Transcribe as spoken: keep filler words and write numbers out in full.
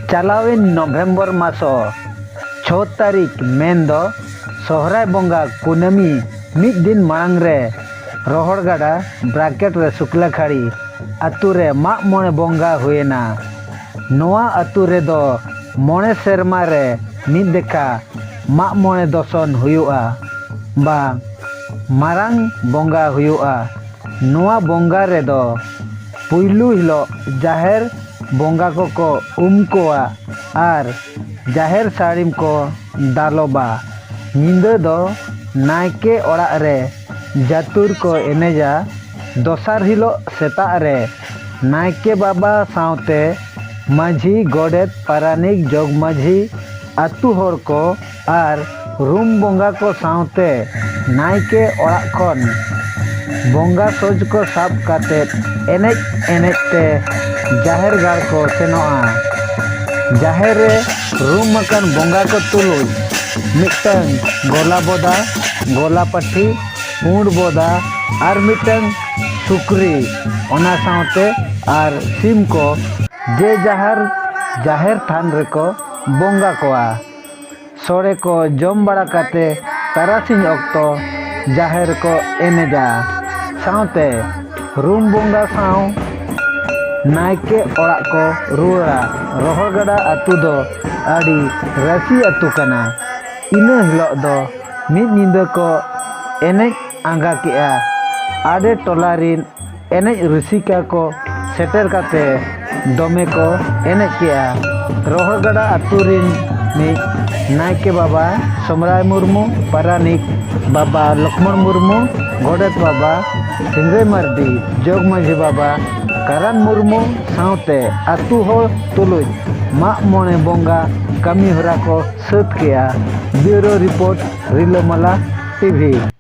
ᱪᱟᱞᱟᱣᱮᱱ ᱱᱚᱵᱷᱮᱢᱵᱚᱨ ᱢᱟᱥᱚ ᱪᱷᱚ ᱛᱟᱹᱨᱤᱠᱷ, ᱢᱮᱱᱫᱚ ᱥᱚᱦᱨᱟᱭ ᱵᱚᱸᱜᱟ ᱠᱩᱱᱟᱹᱢᱤ ᱢᱤᱫ ᱫᱤᱱ ᱢᱟᱲᱟᱝ ᱨᱮ ᱨᱚᱦᱚᱲ ᱜᱟᱰᱟ, ᱵᱨᱟᱠᱮᱴ ᱨᱮ ᱥᱩᱠᱞᱟᱠᱷᱟᱲᱤ ᱟᱛᱳ ᱨᱮ ᱢᱟᱜ ᱢᱚᱬᱮ ᱵᱚᱸᱜᱟ ᱦᱩᱭᱮᱱᱟ᱾ ᱱᱚᱣᱟ ᱟᱛᱳ ᱨᱮᱫᱚ ᱢᱚᱬᱮ ᱥᱮᱨᱢᱟ ᱨᱮ ᱢᱤᱫ ᱫᱮᱠᱷᱟ ᱢᱟᱜ ᱢᱚᱬᱮ ᱫᱚᱥᱚᱱ ᱦᱩᱭᱩᱜᱼᱟ, ᱵᱟᱝ ᱢᱟᱨᱟᱝ ᱵᱚᱸᱜᱟ ᱦᱩᱭᱩᱜᱼᱟ᱾ ᱱᱚᱣᱟ ᱵᱚᱸᱜᱟ ᱨᱮᱫᱚ ᱯᱩᱭᱞᱩ ᱦᱤᱞᱳᱜ ᱡᱟᱦᱮᱨ ᱵᱚᱸᱜᱟ ᱠᱚᱠᱚ ᱩᱢ ᱠᱚᱣᱟ ᱟᱨ ᱡᱟᱦᱮᱨ ᱥᱟᱹᱲᱤᱢ ᱠᱚ ᱫᱟᱞᱚᱵᱟ᱾ ᱧᱤᱫᱟᱹ ᱫᱚ ᱱᱟᱭᱠᱮ ᱚᱲᱟᱜ ᱨᱮ ᱡᱟᱹᱛᱩᱨ ᱠᱚ ᱮᱱᱮᱡᱟ᱾ ᱫᱚᱥᱟᱨ ᱦᱤᱞᱳᱜ ᱥᱮᱛᱟᱜ ᱨᱮ ᱱᱟᱭᱠᱮ ᱵᱟᱵᱟ ᱥᱟᱶᱛᱮ ᱢᱟᱹᱡᱷᱤ, ᱜᱚᱰᱮᱛ, ᱯᱟᱨᱟᱱᱤᱠ, ᱡᱚᱜᱽ ᱢᱟᱹᱡᱷᱤ, ᱟᱹᱛᱩ ᱦᱚᱲ ᱠᱚ ᱟᱨ ᱨᱩᱢ ᱵᱚᱸᱜᱟ ᱠᱚ ᱥᱟᱶᱛᱮ ᱱᱟᱭᱠᱮ ᱚᱲᱟᱜ ᱠᱷᱚᱱ ᱵᱚᱸᱜᱟ ᱥᱚᱡᱽ ᱠᱚ ᱥᱟᱵ ᱠᱟᱛᱮ ᱮᱱᱮᱡ ᱮᱱᱮᱡ ᱛᱮ ᱡᱟᱦᱮᱨ ᱜᱟᱲ ᱠᱚ ᱥᱮᱱᱚᱜᱼᱟ᱾ ᱡᱟᱦᱮᱨ ᱨᱮ ᱨᱩᱢ ᱟᱠᱟᱱ ᱵᱚᱸᱜᱟ ᱠᱚ ᱛᱩᱞᱩᱡ ᱢᱤᱫᱴᱟᱝ ᱜᱚᱞᱟ ᱵᱚᱫᱟ, ᱜᱚᱞᱟ ᱯᱟᱹᱴᱷᱤ, ᱯᱩᱸᱰ ᱵᱚᱫᱟ ᱟᱨ ᱢᱤᱫᱴᱟᱝ ᱥᱩᱠᱨᱤ, ᱚᱱᱟ ᱥᱟᱶᱛᱮ ᱟᱨ ᱥᱤᱢ ᱠᱚ ᱡᱮ ᱡᱟᱦᱟᱨ ᱡᱟᱦᱮᱨ ᱛᱷᱟᱱ ᱨᱮᱠᱚ ᱵᱚᱸᱜᱟ ᱠᱚᱣᱟ᱾ ᱥᱚᱲᱮ ᱠᱚ ᱡᱚᱢ ᱵᱟᱲᱟ ᱠᱟᱛᱮ ᱛᱟᱨᱟᱥᱤᱧ ᱚᱠᱛᱚ ᱡᱟᱦᱮᱨ ᱠᱚ ᱮᱱᱮᱡᱟ᱾ ᱥᱟᱶᱛᱮ ᱨᱩᱢ ᱵᱚᱸᱜᱟ ᱥᱟᱶ ᱱᱟᱭᱠᱮ ᱚᱲᱟᱜ ᱠᱚ ᱨᱩᱣᱟᱹᱲᱟ᱾ ᱨᱚᱦᱚᱲ ᱜᱟᱰᱟ ᱟᱹᱛᱩ ᱫᱚ ᱟᱹᱰᱤ ᱨᱟᱹᱥᱤ ᱟᱹᱛᱩ ᱠᱟᱱᱟ᱾ ᱤᱱᱟᱹ ᱦᱤᱞᱳᱜ ᱫᱚ ᱢᱤᱫ ᱧᱤᱫᱟᱹ ᱠᱚ ᱮᱱᱮᱡ ᱟᱸᱜᱟ ᱠᱮᱜᱼᱟ᱾ ᱟᱰᱮ ᱴᱚᱞᱟ ᱨᱤᱱ ᱮᱱᱮᱡ ᱨᱩᱥᱤᱠᱟ ᱠᱚ ᱥᱮᱴᱮᱨ ᱠᱟᱛᱮ ᱫᱚᱢᱮ ᱠᱚ ᱮᱱᱮᱡ ᱠᱮᱜᱼᱟ᱾ ᱨᱚᱦᱚᱲ ᱜᱟᱰᱟ ᱟᱹᱛᱩ ᱨᱤᱱ ᱢᱤᱫ ᱱᱟᱭᱠᱮ ᱵᱟᱵᱟ ᱥᱚᱢᱨᱟᱭ ᱢᱩᱨᱢᱩ, ᱯᱟᱨᱟᱱᱤᱠ ᱵᱟᱵᱟ ᱞᱚᱠᱷᱢᱚᱬ ᱢᱩᱨᱢᱩ, ᱜᱚᱰᱮᱛ ᱵᱟᱵᱟ ᱥᱤᱝᱨᱟᱹᱭ ᱢᱟᱨᱰᱤ, ᱡᱚᱜᱽ ᱢᱟᱹᱡᱷᱤ ᱵᱟᱵᱟ ᱠᱟᱨᱟᱱ ᱢᱩᱨᱢᱩ ᱥᱟᱶᱛᱮ ᱟᱹᱛᱩ ᱦᱚᱲ ᱛᱩᱞᱩᱡ ᱢᱟᱜ ᱢᱚᱬᱮ ᱵᱚᱸᱜᱟ ᱠᱟᱹᱢᱤ ᱦᱚᱨᱟ ᱠᱚ ᱥᱟᱹᱛ ᱠᱮᱜᱼᱟ᱾ ᱵᱤᱭᱩᱨᱳ ᱨᱤᱯᱳᱨᱴ, ᱨᱤᱞᱟᱹᱢᱟᱞᱟ ᱴᱤᱵᱷᱤ᱾